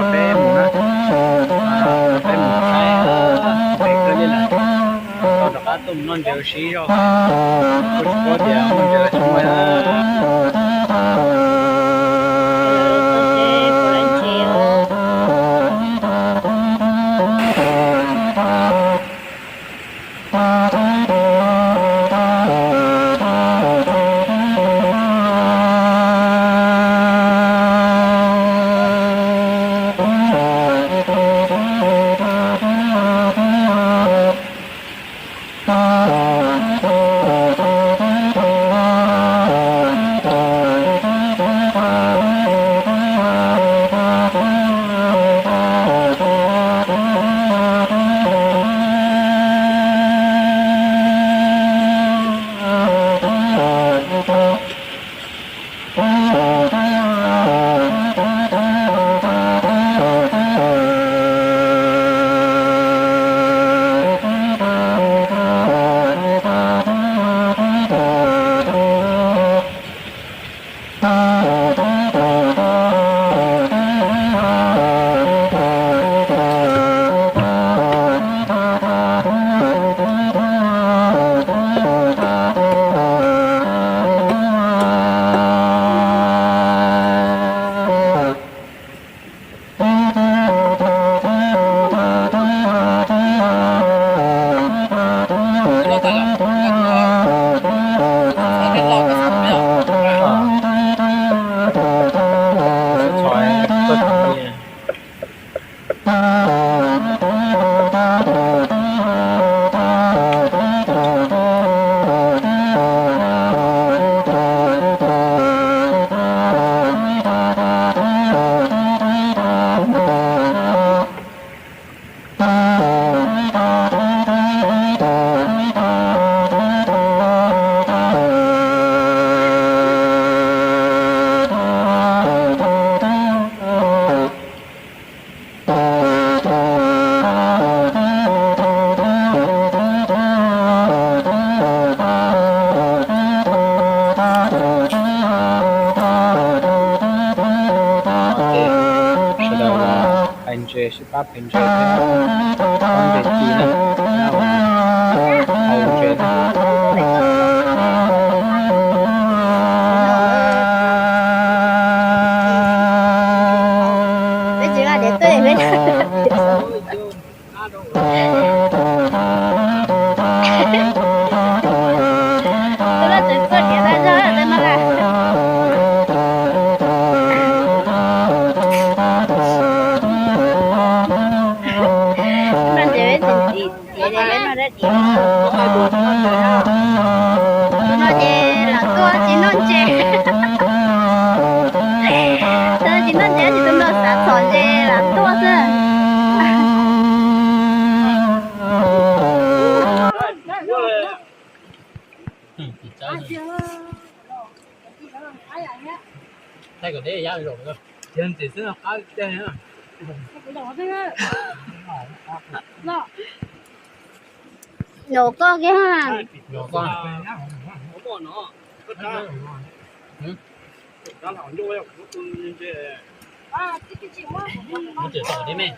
Peb mus na, peb mus saib pem kawg li lawm, rov qab tuaj mus noj ntses ua si zog, kuj tsis paub tias muaj ntses los tsis muaj na. Sawv daws los phais ntses, sib pab phais ntses thiab, pab ntses ci na, hau ntses na. Tus no tseem txuag diav tag zog tej no na. No ces peb tseem dim diav, peb noj dab tsi? Tus no ces lam tuaj tsis noj ntses. Tus no tsis noj ntses, tus no xav txhom ntses lam tuaj xwb. Nov koj kiag. Nov koj. Muab tawm tau thiab me.